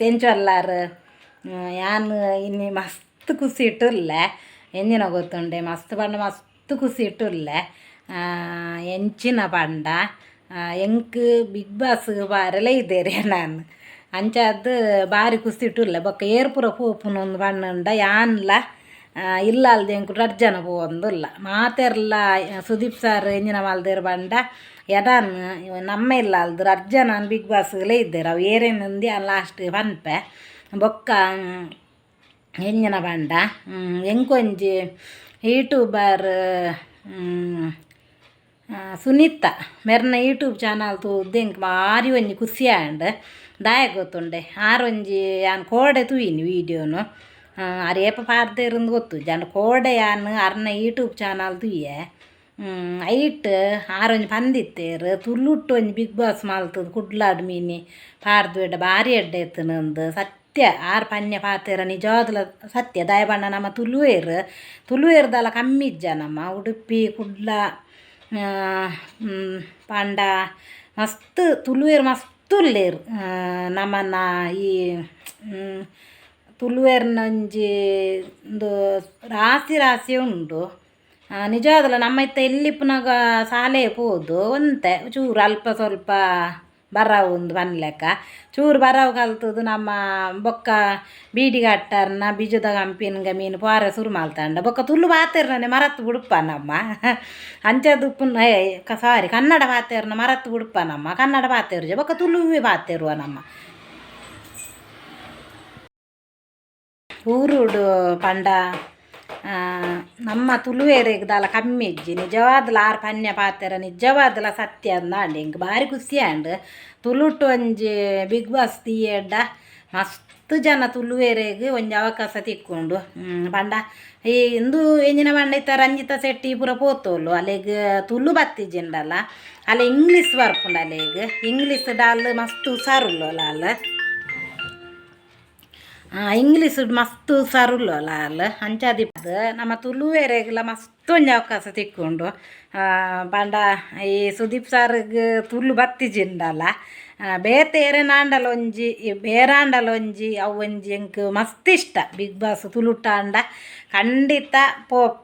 ಎಂಚೊಲ್ಲಾರ್ ಯಾನ್ ಇನಿ ಮಸ್ತ್ ಖುಷಿ ಉಲ್ಲೆ. ಎಂಜಿನ ಗೊತ್ತುಂಡೆ, ಮಸ್ತ್ ಪಂಡ ಮಸ್ತ್ ಖುಷಿ ಉಲ್ಲೆ. ಎಂಚಿನ ಪಂಡ ಎಂಕ್ ಬಿಗ್ ಬಾಸ್ ಬಾರೆಲ ಇದ್ದೇರೆ ನಾನು ಅಂಚಾದ್ ಬಾರಿ ಖುಷಿ ಉಲ್ಲೆ. ಬೊಕ್ಕ ಏರ್ ಪೂರ ಪೋಪುನು ಪಂಡ ಯಾನ್ಲ ಇಲ್ಲಾಲ್ದ ಎಂಕು ರಡ್ಡ್ ಜನ ಪೋವೊಂದುಲ್ಲ ಮಾತೆರ್ಲ. ಸುದೀಪ್ ಸರ್ ಎಂಜಿನ ಮಲ್ದೆರ್ ಪಂಡ ಎನನ್ ನಮ್ಮ ಇಲ್ಲಾಲ್ದ ರಡ್ಡ್ ಜನ ಬಿಗ್ ಬಾಸ್ಲ ಇದ್ದೇರ್. ಅವು ಏರೇನುಂದು ಯಾನ್ ಲಾಸ್ಟ್ ಪನ್ಪೆ. ಬೊಕ್ಕ ಎಂಜಿನ ಪಂಡ ಎಂಕೊಂಜಿ ಯೂಟ್ಯೂಬರ್ ಸುನೀತಾ ಮೆರ್ನ ಯೂಟ್ಯೂಬ್ ಚಾನಲ್ ತೂದು ಎಂಕ್ ಭಾರಿ ಒಂಜಿ ಖುಷಿ ಆಂಡ್. ದಾಯೆ ಗೊತ್ತುಂಡೆ, ಆರೊಂಜಿ ಯಾನ್ ಕೋಡೆ ತೂಯಿನಿ ವೀಡಿಯೋನು. ಆರ್ ಏಪ ಪಾಡ್ದೆರುಂದು ಗೊತ್ತುಜ್ಜಿ, ಆಂಡ ಕೋಡೆ ಯಾನ್ ಅರ್ನ ಯೂಟ್ಯೂಬ್ ಚಾನಲ್ ತೂಯೆ. ಐಟ್ ಆರೊಂಜಿ ಪಂದಿತ್ತೇರು, ತುಳುಟ್ಟು ಒಂಜಿ ಬಿಗ್ ಬಾಸ್ ಮಲ್ತದು ಕುಡ್ಲಾಡ್ ಮೀನಿ ಪಾಡ್ದು ಬಾರಿ ಎಡ್ಡೆ ಇತ್ತುಂದು. ಸತ್ಯ ಆರ್ ಪನ್ಯ ಪಾತೆರ ನಿಜವಾದ್ಲ ಸತ್ಯ. ದಾಯೆ ಪಂಡ ನಮ್ಮ ತುಳುವೆರ್ ತುಳುವೆರ್ದಲ ಕಮ್ಮಿ ಇಜ್ಜ. ನಮ್ಮ ಉಡುಪಿ ಕುಡ್ಲ ಪಂಡ ಮಸ್ತ್ ತುಳುವೆರ್ ಮಸ್ತ್ ಉಲ್ಲೆರ್. ನಮನ ಈ ತುಳುವೆರ್ನ ಒಂಜಿ ಉಂದು ರಾಸಿ ರಾಸಿ ಉಂಡು ನಿಜವಾದ್ಲ. ನಮ್ಮ ಇತ್ತೆ ಎಲ್ಲಿಪ್ಪುನಗ ಸಾಲೆ ಪೋದು ಒಂತೆ ಚೂರು ಅಲ್ಪ ಸ್ವಲ್ಪ ಬರವು ಉಂದು ಪನ್ಲೆಕ್ಕ ಚೂರು ಬರವು ಕಲ್ತುದು ನಮ್ಮ ಬೊಕ್ಕ ಬೀಡಿಗಟ್ಟರ್ನ ಬೀಜದ ಕಂಪಿನ್ಗ ಮೀನು ಪೋರೆ ಸುರು ಮಲ್ತಂಡ. ಬೊಕ್ಕ ತುಳು ಪಾತೆರ್ನನೆ ಮರತ್ ಬುಡುಪ ನಮ್ಮ. ಅಂಚದ ಉಪ್ಪುನ ಸಾರಿ ಕನ್ನಡ ಪಾತೆರ್ನ ಮರತ್ ಬುಡುಪ ನಮ್ಮ. ಕನ್ನಡ ಪಾತೆರ್ಜ, ಬೊಕ್ಕ ತುಳುವೆ ಪಾತೆರುವ. ನಮ್ಮ ಊರುಡು ಪಂಡ ನಮ್ಮ ತುಳುವೆರೆಗ್ ದಾಲ ಕಮ್ಮಿ ಇಜ್ಜಿ. ನಿಜವಾದ್ಲ ಆರ್ ಪನ್ಯ ಪಾತೆರ ನಿಜವಾದ್ಲ ಸತ್ಯ ಅಂದಾಂಡ್. ಎಂಕ್ ಬಾರಿ ಖುಷಿ ಆಂಡ್. ತುಳುಟು ಒಂಜಿ ಬಿಗ್ ಬಾಸ್ ದೀಯೆರ್ಡ ಮಸ್ತ್ ಜನ ತುಳುವೆರೆಗ್ ಒಂಜಿ ಅವಕಾಶ ತಿಕ್ಕುಂಡು. ಪಂಡ ಈ ಇಂದು ಎಂಜಿನ ಪಂಡ ಇತ್ತ ರಂಜಿತಾ ಶೆಟ್ಟಿ ಪೂರ ಪೋತೋಲು, ಅಲೆಗ್ ತುಳು ಬತ್ತಿಜಿಂಡಲ ಅಲೆ ಇಂಗ್ಲೀಷ್ ಬರ್ಪುಂಡು. ಅಲೆಗ್ ಇಂಗ್ಲೀಷ್ ಡಾಲ್ ಮಸ್ತ್ ಹುಷಾರುಲ್ಲೋಲ. ಅಲ್ ಇಂಗ್ಲೀಷ್ ಮಸ್ತ್ ಹುಷಾರುಲ್ಲೋಲ ಅಲ್. ಅಂಚಾದಿಪ್ಪು ನಮ್ಮ ತುಳುವೆರೆಗ್ಲ ಮಸ್ತ್ ಒಂಜಿ ಅವಕಾಶ ತಿಕ್ಕುಂಡು. ಪಂಡ ಈ ಸುದೀಪ್ ಸರ್ಗ್ ತುಳು ಬತ್ತಿಜಿಂಡಲ ಬೇತೆ ಏರೆನಾಂಡಲ ಒಂಜಿ ಬೇರಾಂಡಲ ಒಂಜಿ ಅವು ಒಂಜಿ ಎಂಕ್ ಮಸ್ತ್ ಇಷ್ಟ. ಬಿಗ್ ಬಾಸ್ ತುಳುಟಾಂಡ ಖಂಡಿತ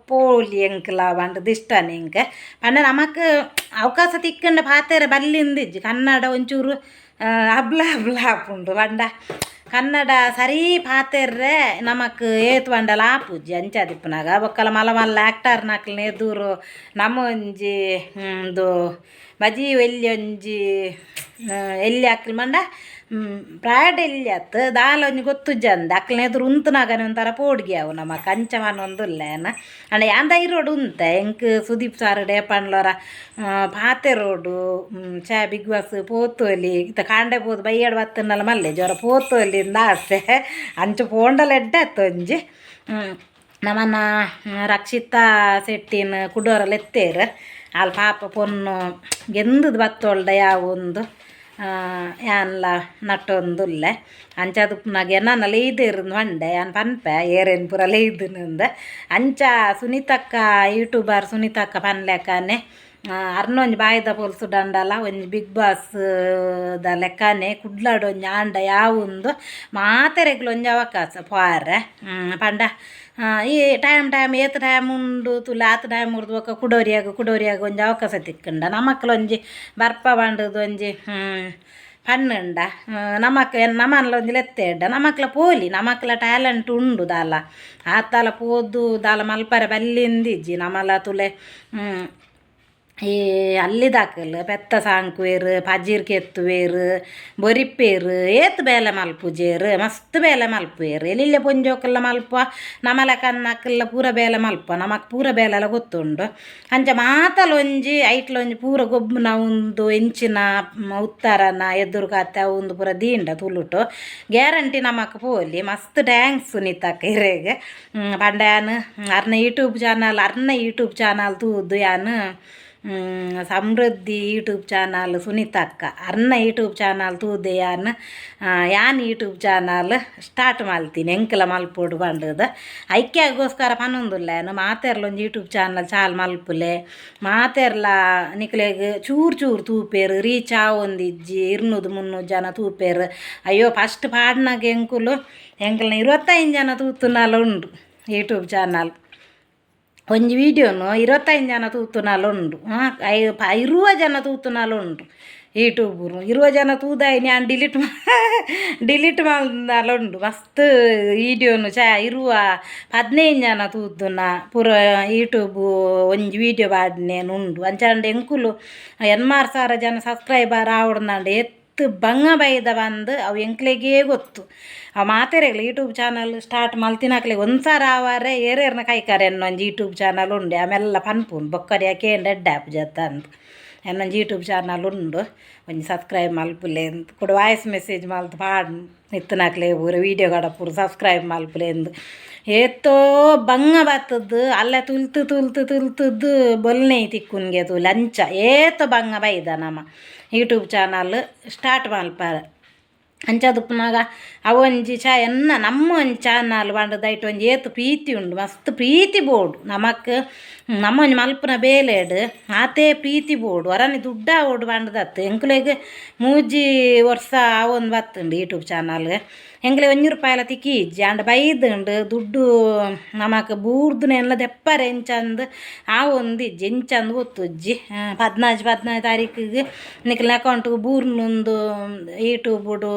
ಪೋಲಿ ಎಂಕ್ಲ ಪಂಡ್ದ್ ಇಷ್ಟನೆ ಎಂಕ್. ಪಂಡ ನಮಕ್ ಅವಕಾಶ ತಿಕ್ಕಂಡ ಪಾತೆರ ಬಲ್ಲಿಂದಿಜ್ಜಿ. ಕನ್ನಡ ಒಂಚೂರು ಅಬ್ಲ ಅಬ್ಲ ಆಪುಂಡು. ಪಂಡ ಕನ್ನಡ ಸರಿ ಪಾತೆರ್ರೆ ನಮಕ್ ಏತ್ ಪಂಡಲ ಆಪುಜಿ. ಅಂಚಾದಿಪ್ಪುನಗ ಬೊಕ್ಕಲ ಮಲ್ಲ ಮಲ್ಲ ಆ್ಯಕ್ಟರ್ನಕ್ಲೆನ ಎದುರು ನಮ್ಮ ಒಂಜಿ ಉಂದು ಬಜಿ ಎಲ್ಯ ಒಂಜಿ ಎಲ್ಯ ಅಕ್ಲ್ ಪಂಡ ಪ್ರಾಯಡ್ ಎಲ್ಯ ಅತ್ತ್ ದಾಲ ಒಂಜಿ ಗೊತ್ತುಜ್ಜಂದ್ ಅಕ್ಲ್ನ ಎದುರು ಉಂತುನಗನೆ ಒಂಥರ ಪೋಡಿಗೆ ಅವು ನಮಕ್. ಅಂಚ ಪನೊಂದುಲ್ಲೆ ಯಾನ್. ಆಂಡ ಯಾನ್ ಧೈರ್ಯೊಡು ಉಂತೆ. ಎಂಕ್ ಸುದೀಪ್ ಸರ್ ಏಪಂಡ್ಲೊರ ಪಾತೆರೊಡು ಛೆ ಬಿಗ್ ಬಾಸ್ ಪೋತೊಲಿ, ಇತ್ತೆ ಕಾಂಡೆ ಪೋದು ಬಯ್ಯಡ್ ಬತ್ತುಂಡಲ ಮಲ್ಲೆ ಜ್ವರ ಪೋತೊಲಿಂದ್ ಆಸೆ. ಅಂಚ ಪೋಂಡಲ ಎಡ್ಡೆ ಅತ್ತ ಒಂಜಿ. ನಮನ ರಕ್ಷಿತಾ ಶೆಟ್ಟಿನ ಕುಡೊರ ಲೆತ್ತೇರ್. ಆಲ್ ಪಾಪ ಪೊನ್ನು ಗೆಂದುದು ಬತ್ತೋಲ್ಡ ಯಾವೊಂದು ಯಾನ್ಲ ನಟ್ಟೊಂದುಲ್ಲೆ. ಅಂಚಾದ್ ಉಪ್ಪುನಗ ಎನನ ಲೆಯ್ದೆರ್ ಪಂಡೆ. ಯಾನ್ ಪನ್ಪೆ ಏರೆನ್ ಪೂರ ಲೆಯ್ದುನುಂದು. ಅಂಚ ಸುನೀತಕ್ಕ ಯೂಟ್ಯೂಬರ್ ಸುನೀತಕ್ಕ ಪನ್ಲೆಕ್ಕನೆ ಅರ್ನ ಒಂಜಿ ಬಾಯಿದ ಪೊಲ್ಸುಡಂಡಲ ಒಂಜಿ ಬಿಗ್ ಬಾಸ್ ದ ಲೆಕ್ಕನೆ ಕುಡ್ಲಡ್ ಒಂಜಿ ಆಂಡ ಯಾವುಂದು ಮಾತೆರೆಗ್ಲ ಒಂಜಿ ಅವಕಾಶ ಪೋರೆ. ಪಂಡ ಈ ಟೈಮ್ ಟೈಮ್ ಏತ್ ಟೈಮ್ ಉಂಡು ತೂಲೆ, ಆತ್ ಟೈಮ್ ಉರ್ದು ಬೊಕ್ಕ ಕುಡೋರಿಯಾಗ ಕುಡೋರಿಯಾಗ ಒಂಜಿ ಅವಕಾಶ ತಿಕ್ಕುಂಡ ನಮಕ್ಲ ಒಂಜಿ ಬರ್ಪ ಪಂಡುದು ಒಂಜಿ ಪನ್ನುಂಡ ನಮಕ್ ನಮನ್ಲ ಒಂಜಿ ಲೆತ್ತೆಡ್ಡ ನಮಕ್ಲ ಪೋಲಿ. ನಮಕ್ಲ ಟ್ಯಾಲೆಂಟ್ ಉಂಡು ದಾಲ ಆತಲ ಪೋದು ದಾಲ ಮಲ್ಪರೆ ಬಲ್ಲಿಂದಿಜ್ಜಿ. ನಮಲ ತೂಲೆ ಈ ಅಲ್ಲಿದಾಕಲ್ ಪೆತ್ತ ಸಾಂಕುವೆರ್, ಪಜಿರ್ ಕೆತ್ತುವೆರ್, ಬೊರಿಪ್ಪೆರ್, ಏತ್ ಬೇಲೆ ಮಲ್ಪುಜೆರ್? ಮಸ್ತ್ ಬೇಲೆ ಮಲ್ಪುವೆರ್. ಎಲ್ಲಿಲ್ಲ ಪೊಂಜೋಕುಲ್ಲ ಮಲ್ಪ ನಮಲ ಕನ್ನಕಲ್ಲ ಪೂರ ಬೇಲೆ ಮಲ್ಪ. ನಮಕ್ ಪೂರ ಬೇಲೆಲ ಗೊತ್ತುಂಡು. ಅಂಚ ಮಾತಲ ಒಂಜಿ ಐಟ್ಲ ಒಂಜಿ ಪೂರ ಗೊಬ್ಬುನ ಉಂದು ಎಂಚಿನ ಉತ್ತರನ ಎದುರು ಕತೆ ಉಂದು ಪೂರ ದೀಂಡ ತುಳುಟು ಗ್ಯಾರಂಟಿ ನಮಕ್ ಪೋಲಿ. ಮಸ್ತ್ thanks ಸುನೀತಕ್ಕ ಇರೆಗ್. ಪಂಡ ಯಾನ್ ಅರ್ನ ಯೂಟ್ಯೂಬ್ ಚಾನಲ್ ಅರ್ನ ಯೂಟ್ಯೂಬ್ ಚಾನಲ್ ತೂದು ಯಾನ್ ಸಮೃದ್ಧಿ ಯೂಟ್ಯೂಬ್ ಚಾನಲ್ ಸುನೀತಾ ಅಕ್ಕ ಅರ್ನ ಯೂಟ್ಯೂಬ್ ಚಾನಲ್ ತೂದೆ ಯಾನ್ ಯಾನ್ YouTube channel start ಮಲ್ತೀನಿ ಎಂಕಲ ಮಲ್ಪೊಡು ಪಂಡದ ಐಕ್ಯಗೋಸ್ಕರ ಪನೊಂದುಲ್ಲ ಯಾನ್ ಮಾತೆರ್ಲ ಒಂಜಿ ಯೂಟ್ಯೂಬ್ ಚಾನಲ್ ಚಾಲ್ ಮಲ್ಪುಲೆ ಮಾತೆರ್ಲ ನಿಕ್ಲೆಗ್ ಚೂರು ಚೂರು ತೂಪೇರು ರೀಚ್ ಆವೊಂದಿಜ್ಜಿ 200 300 ಜನ ತೂಪೇರು. ಅಯ್ಯೋ ಫಸ್ಟ್ ಪಾಡ್ನಾಗ ಎಂಕುಲು ಎಂಕಲ್ನ 25 ಜನ ತೂತುನಾಲ ಉಂಡು ಯೂಟ್ಯೂಬ್ ಚಾನಲ್ ಒಂಜಿ ವೀಡಿಯೋನು 25 ಜನ ತೂತುನಾಲ ಉಂಡು 20 ಜನ ತೂತುನಾಲ ಉಂಡು ಯೂಟ್ಯೂಬ್ 20 ಜನ ತೂದಾಯಿ ನಾನು ಡಿಲೀಟ್ ಡಿಲೀಟ್ ಮಲ್ದಾಲ ಉಂಡು ಮಸ್ತ್ ವೀಡಿಯೋನು ಚಾ 20 15 ಜನ ತೂತುನ ಪೂರ ಯೂಟ್ಯೂಬ್ ಒಂಜಿ ವೀಡಿಯೋ ಪಾಡ್ನೇನು ಉಂಡು. ಅಂಚಾಂಡ ಎಂಕುಲು 86,000 ಜನ ಸಬ್ಸ್ಕ್ರೈಬರ್ ಆವಡ್ನಾಂಡ ಏತ್ ಬಂಗ ಬೈದ ಬಂದು ಅವು ಎಂಕ್ಲೆಗೇ ಗೊತ್ತು. ಅವು ಮಾತೆರೆಗ್ಲ YouTube channel start ಮಲ್ತಿನಕ್ಲೆಗ್ ಒಂದ್ಸಾರ ಆವಾರೆ ಏರೇರ್ನ ಕೈಕಾರೆ ಎನ್ನೊಂಜಿ ಯೂಟ್ಯೂಬ್ ಚಾನಲ್ ಉಂಡು ಆಮೆಲ್ಲ ಪನ್ಪುಂಡು ಬೊಕ್ಕರಿ ಕೇಂಡ ಎಡ್ಡೆ ಆಪುಜತ್ತ ಅಂದ್ ಎನ್ನೊಂಜಿ ಯೂಟ್ಯೂಬ್ ಚಾನಲ್ ಉಂಡು ಒಂಜಿ ಸಬ್ಸ್ಕ್ರೈಬ್ ಮಲ್ಪುಲೆ ಅಂದ್ ಕುಡ ವಾಯ್ಸ್ ಮೆಸೇಜ್ ಮಲ್ತ್ ಪಾಡ್ ಇತ್ತಿನಕ್ಲೆ ಪೂರ ವೀಡಿಯೋ ಕಡಪುಡು ಸಬ್ಸ್ಕ್ರೈಬ್ ಮಲ್ಪುಲೆ ಅಂದ್ ಏತೋ ಬಂಗ ಬತ್ತದ್ದು ಅಲ್ಲೇ ತುಲ್ತು ತುಲ್ತು ತುಲ್ತದ್ದು ಬೊಲ್ನೆ ತಿಕ್ಕುನ್ಗೆ ತೂಲೆ ಅಂಚ ಏತೋ ಬಂಗ ಬೈದ ನಮ್ಮ YouTube channel start ಮಲ್ಪಾರೆ. ಅಂಚಾದುಪ್ಪುನಗ ಅವೊಂಜಿ ಚ ಎನ್ನ ನಮ್ಮ ಒಂಜಿ ಚಾನಲ್ ಪಂಡದ ಐಟ್ ಒಂಜಿ ಏತ್ ಪ್ರೀತಿ ಉಂಡು ಮಸ್ತ್ ಪ್ರೀತಿ ಬೋಡು ನಮಕ್ ನಮ್ಮ ಒಂಜಿ ಮಲ್ಪುನ ಬೇಲೆಡ್ ಆತೇ ಪ್ರೀತಿ ಬೋಡು ಒರನೆ ದುಡ್ಡಾವೊಡು ಪಂಡದತ್ತು. ಎಂಕ್ಲೆಗ್ 3 ವರ್ಷ ಆವೊಂದು ಬತ್ತುಂಡು ಯೂಟ್ಯೂಬ್ ಚಾನಲ್ ಎಂಕ್ಲೆ 1 ರೂಪಾಯಿಲ ತಿಕ್ಕಿ ಇಜ್ಜಿ ಆಂಡ ಬೈದುಂಡು ದುಡ್ಡು ನಮಕ್ ಬೂರ್ದುನೆಲ್ಲ ದೆಪ್ಪರೆ ಎಂಚಂದ್ ಆವೊಂದು ಇಜ್ಜಿ ಎಂಚಂದ್ ಗೊತ್ತುಜ್ಜಿ. 14 14 ತಾರೀಕಿಗ್ ನಿಕ್ಲೆನ ಅಕೌಂಟ್ಗ್ ಬೂರ್ನುಂದು ಯೂಟ್ಯೂಬುಡು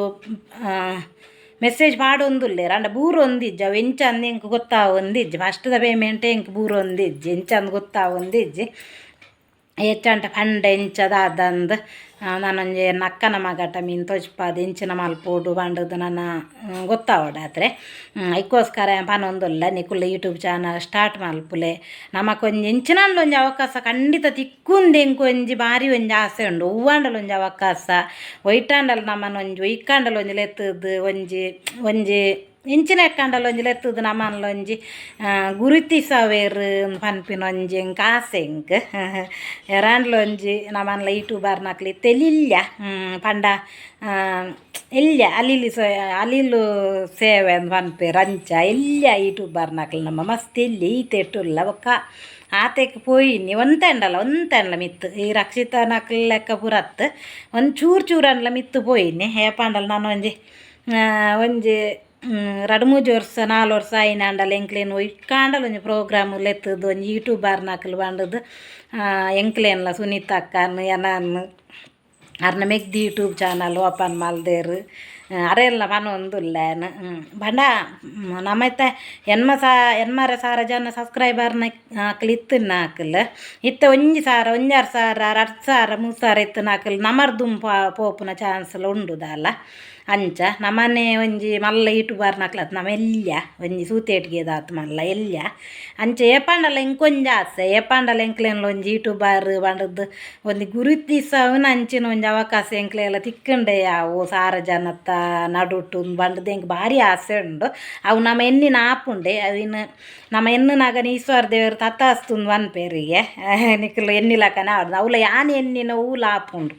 ಮೆಸೇಜ್ ಪಾಡೊಂದುಲ್ಲೆರ್ ಆಂಡ ಬೂರೊಂದಿಜ್ಜಿ ಅವು ಎಂಚಂದ್ ಎಂಕ್ ಗೊತ್ತಾವೊಂದಿಜ್ಜಿ. ಫಸ್ಟ್ದ ಪೇಮೆಂಟೇ ಎಂಕ್ ಬೂರೊಂದಿಜ್ಜಿ ಎಂಚಂದ್ ಗೊತ್ತಾವೊಂದಿಜ್ಜಿ. ಏಚಂಟ ಪಂಡ ಎಂಚ ದಾದಂದ್ ನಾನೊಂಜಿ ಎನ್ನ ಅಕ್ಕನ ಮಗಟ ಮೀನ್ ತೋಜ್ಪಾದ್ ಎಂಚಿನ ಮಲ್ಪೊಡು ಪಂಡದು ನನ ಗೊತ್ತಾವೊಡಾತ್ರೆ. ಐಕೋಸ್ಕರ ಪನೊಂದುಲ್ಲ ನಿಕುಲು YouTube channel start ಮಲ್ಪುಲೆ ನಮಕ್ ಒಂಜಿ ಎಂಚಿನಾಂಡ ಒಂಜಿ ಅವಕಾಶ ಖಂಡಿತ ತಿಕ್ಕುಂದು ಎಂಕ್ ಒಂಜಿ ಬಾರಿ ಒಂಜಿ ಆಸೆ ಉಂಡು. ಒವ್ವಾಂಡಲ ಒಂಜಿ ಅವಕಾಶ ಒಯ್ಟಾಂಡಲ ನಮನ್ ಒಂಜಿ ಒಯ್ಕಾಂಡಲ ಒಂಜಿ ಲೆತ್ತುದು ಒಂಜಿ ಒಂಜಿ ಎಂಚಿನ ಎಕ್ಕಾಂಡಲ ಒಂಜಿ ಲೆತ್ತುದು ನಮನ್ಲ ಒಂಜಿ ಗುರುತಿಸವೇರ್ ಪನ್ಪಿನ ಒಂಜಿ ಎಂಕ್ ಆಸೆ ಎಂಕ್ ಎರಾಂಡ್ಲ ಒಂಜಿ ನಮನ್ಲ ಯೂಟ್ಯೂಬರ್ನಕ್ಲು ಇತ್ತೆ ಇಲ್ಯ ಪಂಡ ಎಲ್ಯ ಅಲಿಲು ಅಲಿಲು ಸೇವೆ ಅಂದ್ ಪನ್ಪೆರ್ ಅಂಚ ಎಲ್ಯ ಯೂಟ್ಯೂಬರ್ನಕ್ಲು ನಮ್ಮ ಮಸ್ತ್ ಎಲ್ಯ ಈತೆಟ್ಟುಲ್ಲ ಬೊಕ್ಕ ಆತೆಕ್ ಪೋಯಿನಿ ಒಂತೆ ಅಂಡಲ ಒಂತೆ ಅಂಡಲ ಮಿತ್ತ್ ಈ ರಕ್ಷಿತನಕ್ಲ್ ಲೆಕ್ಕ ಪೂರ ಅತ್ತ್ ಒಂಜಿ ಚೂರು ಚೂರು ಅಂಡಲ ಮಿತ್ತ್ ಪೋಯಿನಿ. ಏಪಾಂಡಲ ನಾನು ಒಂಜಿ ಒಂಜಿ 2 3 ವರ್ಷ 4 ವರ್ಷ ಆಯಿನಾಂಡಲ ಎಂಕ್ಲೆನ್ ಒಯ್ಕಾಂಡಲ ಒಂಜಿ ಪ್ರೋಗ್ರಾಮ್ ಲೆತ್ತುದು ಒಂಜಿ ಯೂಟ್ಯೂಬರ್ನಕ್ಲು ಪಂಡುದು ಎಂಕ್ಲೆನ್ಲ ಸುನೀತ ಅಕ್ಕನ್ ಎನನ್ ಅರ್ನ ಮೆಗ್ದಿ YouTube channel open ಮಲ್ದೆರ್ ಅರೆಲ್ನ ಪನೊಂದುಲ್ಲ ಯಾನ್. ಪಂಡ ನಮ ಇತ್ತೆ 86,000 ಜನ ಸಬ್ಸ್ಕ್ರೈಬರ್ನ ಅಕ್ಲ್ ಇತ್ತಿನ ಅಕ್ಲ್ ಇತ್ತೆ 1,000 1,500 2,000 3,000 ಇತ್ತಿನ ಅಕ್ಲ್ ನಮರ್ದುಂಬು ಪೋಪುನ ಚಾನ್ಸ್ಲ ಉಂಡು ದಾಲ. ಅಂಚ ನಮನೆ ಒಂಜಿ ಮಲ್ಲ ಯೂಟ್ಯೂಬರ್ನಕ್ಲ್ ಅತ್ತ್ ನಮ ಎಲ್ಯ ಒಂಜಿ ಸೂತೇಟಿಗೆದಾತ್ ಮಲ್ಲ ಎಲ್ಯ ಅಂಚ ಏಪಾಂಡಲ ಎಂಕೊಂಜಿ ಆಸೆ ಏಪಾಂಡಲ ಎಂಕ್ಲೆನ್ಲ ಒಂಜಿ ಯೂಟ್ಯೂಬರ್ ಪಂಡುದು ಒಂಜಿ ಗುರುತಿಸವುನ ಅಂಚಿನ ಒಂಜಿ ಅವಕಾಶ ಎಂಕ್ಲೆಲ ತಿಕ್ಕುಂಡೆ ಯಾವು ಸಾರ ಜನತ್ತ ನಡುಟು ಪಂಡುದು ಎಂಕ್ ಬಾರಿ ಆಸೆ ಉಂಡು. ಅವು ನಮ ಎನ್ನಿನ ಆಪುಂಡೆ ಅವಿನ ನಮ ಎನ್ನುನಗನ ಈಶ್ವರ ದೇವರು ತಥಾಸ್ತುಂದು ಪನ್ಪೆರಿಗೆ ನಿಕುಲು ಎನ್ನಿಲಕನೆ ಆವಡ್ ಅವ್ಲ ಯಾನ್ ಎನ್ನಿನ ಒವ್ಲ ಆಪುಂಡು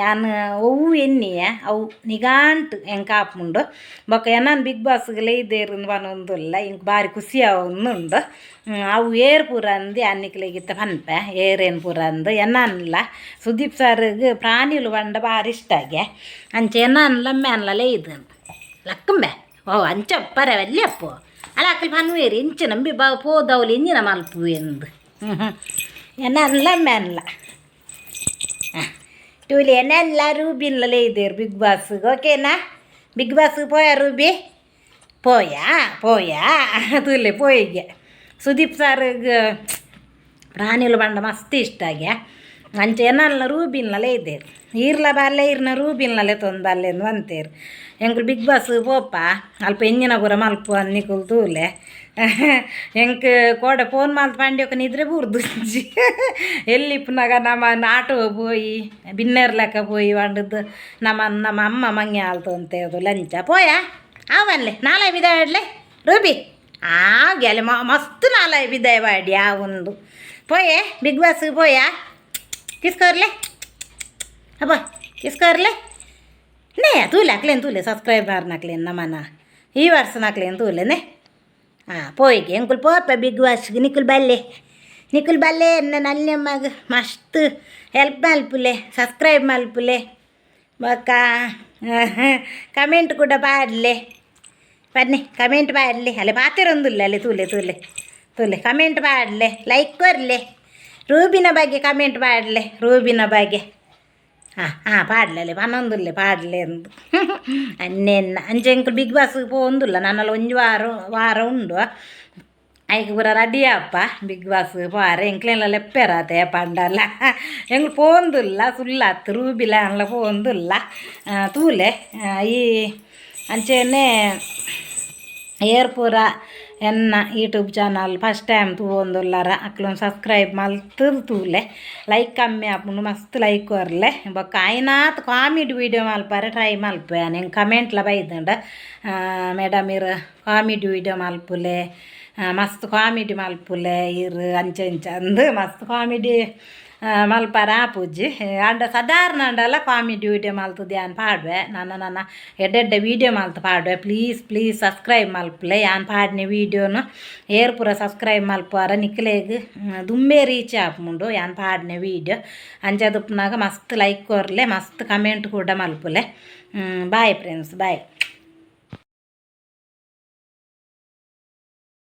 ಯಾನ್ ಒವ್ವು ಎನ್ನಿಯೆ ಅವು ನಿಗಾಂಟ್ ಎಂಕ್ ಆಪುಂಡು. ಬೊಕ್ಕ ಎನನ್ ಬಿಗ್ ಬಾಸ್ಗ್ ಲೆಯ್ದೇರ್ ಪನೊಂದುಲ್ಲ ಎಂಕ್ ಬಾರಿ ಖುಷಿ ಆವೊಂದುಂಡು. ಅವು ಏರ್ ಪೂರ ಅಂದ್ ಯಾನ್ ನಿಕ್ಲೆಗ್ ಇತ್ತೆ ಪನ್ಪೆ ಏರೇನ್ ಪೂರ ಅಂದ್ ಎನನ್ಲ ಸುದೀಪ್ ಸರ್ಗ್ ಪ್ರಾಣಿಲು ಪಂಡ ಬಾರಿ ಇಷ್ಟ ಆಗೆ ಅಂಚ ಎನನ್ಲ ಮ್ಯಾನ್ಲ ಲೆಯ್ದನ್ ಲಕ್ಕುಂಬೆ ಓ ಅಂಚ ಪರೆ ವಲ್ಯಪ್ಪು ಅಲ್ಲ ಅಕ್ಲ್ ಪನ್ವೇರ್ ಇಂಚಿನ ನಂಬಿ ಬಾ ಪೋದವ್ಲು ಇಂಚಿನ ಮಲ್ಪುವೆಂದ್ ಎನನ್ಲ ಮ್ಯಾನ್ಲ ಟೂಲಿ ಎನನ್ಲ ರೂಬಿನ್ಲ ಲೆಯ್ದೇರ್ ಬಿಗ್ ಬಾಸ್ಗ್ ಓಕೆನಾ ಬಿಗ್ ಬಾಸ್ಗ್ ಪೋಯಾ ರೂಬಿ ಪೋಯಾ ಪೋಯಾ ತೂಲೆ ಪೋಯಿಗೆ ಸುದೀಪ್ ಸರ್ಗ್ ಪ್ರಾಣಿಲು ಪಂಡ ಮಸ್ತ್ ಇಷ್ಟ ಆಗೆ ಅಂಚ ಎನನ್ಲ ರೂಬಿನ್ಲ ಲೆಯ್ದೇರ್ ಈರ್ಲ ಬಾಲ್ಯ ಈರ್ನ ರೂಬಿನ್ಲ ಲೆತ್ತೊಂದು ಬಲ್ಲೆ ಪಂತೇರ್ ಎಂಕುಲು ಬಿಗ್ ಬಾಸ್ ಪೋಪ ಅಲ್ಪ ಎಂಜಿನ ಪೂರ ಮಲ್ಪು ಅಂದ್ ನಿಕುಲು ತೂಲೆ ಎಂಕ್ ಕೋಡೆ ಫೋನ್ ಮಲ್ತ್ ಪಂಡ್ಯೊಕ ನಿದ್ರೆ ಬೂರ್ದುಜ್ಜಿ ಎಲ್ಲಿಪ್ಪುನಗ ನಮ ಆಟೋ ಪೋಯಿ ಬಿನ್ನೆರ್ ಲೆಕ್ಕ ಪೋಯಿ ಪಂಡುದು ನಮ ನಮ್ಮ ಅಮ್ಮ ಮಂಗೆ ಆಲ್ತೊಂತೇದು ಲಂಚ ಪೋಯಾ ಆವನ್ಲೆ ನಾಳೆ ಬಿದಾಡ್ಲೆ ರೂಬಿ ಆಗೆಲೆ ಮಸ್ತ್ ನಾಳೆ ಬಿದಾಯ ಬಾಡಿ ಆ ಒಂದು ಪೋಯೆ ಬಿಗ್ ಬಾಸ್ ಪೋಯಾ. ಕಿಸ್ ಕೊರ್ಲೆ. ಅಬ್ಬ, ಕಿಸ್ ಕೊರ್ಲೆ. ನೇ, ತೂಲೆ ಅಕ್ಲೇನು ತೂಲೆ, ಸಬ್ಸ್ಕ್ರೈಬರ್ ನಕ್ಲೇನು, ನಮ್ಮನ ಈ ವರ್ಷ ನಕ್ಲೇನು ತೂಲೆನೆ. ಹಾಂ, ಪೋಯ್ಗೆ ಎಂಕುಲು ಪೋಪ ಬಿಗ್ ಬಾಸ್ಗೆ. ನಿಕುಲ್ ಬಲ್ಲೆ, ನಿಕುಲ್ ಬಲ್ಲೆ. ಎನ್ನ ನಲ್ಯಮ್ಮಗ್ ಮಸ್ತ್ ಹೆಲ್ಪ್ ಮಲ್ಪುಲೆ, ಸಬ್ಸ್ಕ್ರೈಬ್ ಮಲ್ಪುಲೆ, ಬೊಕ್ಕ ಕಮೆಂಟ್ ಕೂಡ ಪಾಡ್ಲೆ. ಬನ್ನಿ, ಕಮೆಂಟ್ ಪಾಡ್ಲೆ. ಅಲ್ಲೇ ಪಾತೆರೊಂದುಲ್ಲ ಅಲ್ಲಿ. ತೂಲೆ ತೂಲೆ ತೂಲೆ, ಕಮೆಂಟ್ ಪಾಡ್ಲೆ, ಲೈಕ್ ಕೊರ್ಲೆ. ರೂಬಿನ ಬಗ್ಗೆ ಕಮೆಂಟ್ ಪಾಡ್ಲೆ, ರೂಬಿನ ಬಗ್ಗೆ. ಹಾಂ ಹಾಂ, ಪಾಡ್ಲೆ ಅಲ್ಲೇ ಪನೊಂದುಲ್ಲೆ, ಪಾಡ್ಲೆ ಅಂದು ಅನ್ನೆನ್ನ. ಅಂಚೆ ಎಂಕುಲು ಬಿಗ್ ಬಾಸ್ ಪೋವೊಂದುಲ್ಲ. ನನ್ನಲ್ಲ ಒಂಜಿ ವಾರ ವಾರ ಉಂಡು, ಐಕ್ ಪೂರ ರೆಡಿ ಆಪ ಬಿಗ್ ಬಾಸ್ ಪೋರೆ. ಎಂಕ್ಲೆನ್ಲ ಲೆಪ್ಪೆರಾತೆ ಪಂಡಲ್ಲ, ಎಂಕ್ಲು ಪೋವೊಂದುಲ್ಲ. ಸುಳ್ಳಾತ್, ರೂಬಿಲ ಅನ್ಲ ಪೋವೊಂದುಲ್ಲ. ತೂಲೆ ಈ ಅಂಚೆನೆ ಏರ್ ಪೂರ ಎನ್ನ ಯೂಟ್ಯೂಬ್ ಚಾನಲ್ ಫಸ್ಟ್ ಟೈಮ್ ತೂವೊಂದುಲ್ಲಾರ, ಅಕ್ಲೊಂದು ಸಬ್ಸ್ಕ್ರೈಬ್ ಮಲ್ತುದು ತೂಲೆ. ಲೈಕ್ ಕಮ್ಮಿ ಆಪುಂಡು, ಮಸ್ತ್ ಲೈಕ್ ಕೊರ್ಲೆ. ಬೊಕ್ಕ ಆಯ್ನಾತ್ ಕಾಮಿಡಿ ವೀಡಿಯೋ ಮಲ್ಪರೆ ಟ್ರೈ ಮಲ್ಪುವೆ. ಎಂಕ್ ಕಮೆಂಟ್ಲ ಬೈದುಂಡು, ಮೇಡಮ್ ಇರ್ ಕಾಮಿಡಿ ವೀಡಿಯೋ ಮಲ್ಪುಲೆ, ಮಸ್ತ್ ಕಾಮಿಡಿ ಮಲ್ಪುಲೆ ಇರ್, ಅಂಚೆ ಇಂಚ ಅಂದ್. ಮಸ್ತ್ ಕಾಮಿಡಿ ಮಲ್ಪರ ಆಪುಜಿ. ಆಂಡ ಸಾಧಾರಣ ಆಂಡಲ ಕಾಮಿಡಿ ವೀಡಿಯೋ ಮಲ್ತುದು ಯಾನ್ ಪಾಡುವೆ. ನನ್ನ ನನ್ನ ಎಡ್ಡೆ ಎಡ್ಡೆ ವೀಡಿಯೋ ಮಲ್ತು ಪಾಡುವೆ. ಪ್ಲೀಸ್ ಪ್ಲೀಸ್ ಸಬ್ಸ್ಕ್ರೈಬ್ ಮಲ್ಪುಲೆ. ಯಾನ್ ಪಾಡಿನ ವೀಡಿಯೋನು ಏರ್ ಪೂರ ಸಬ್ಸ್ಕ್ರೈಬ್ ಮಲ್ಪುವಾರ, ನಿಕ್ಲೆಗ್ ದುಂಬೆ ರೀಚ್ ಆಪುಂಡು ಯಾನ್ ಪಾಡಿನ ವೀಡಿಯೋ. ಅಂಚ ದುಪ್ಪುನಾಗ ಮಸ್ತ್ ಲೈಕ್ ಕೊರ್ಲೆ, ಮಸ್ತ್ ಕಮೆಂಟ್ ಕೂಡ ಮಲ್ಪುಲೆ. Bye friends, bye.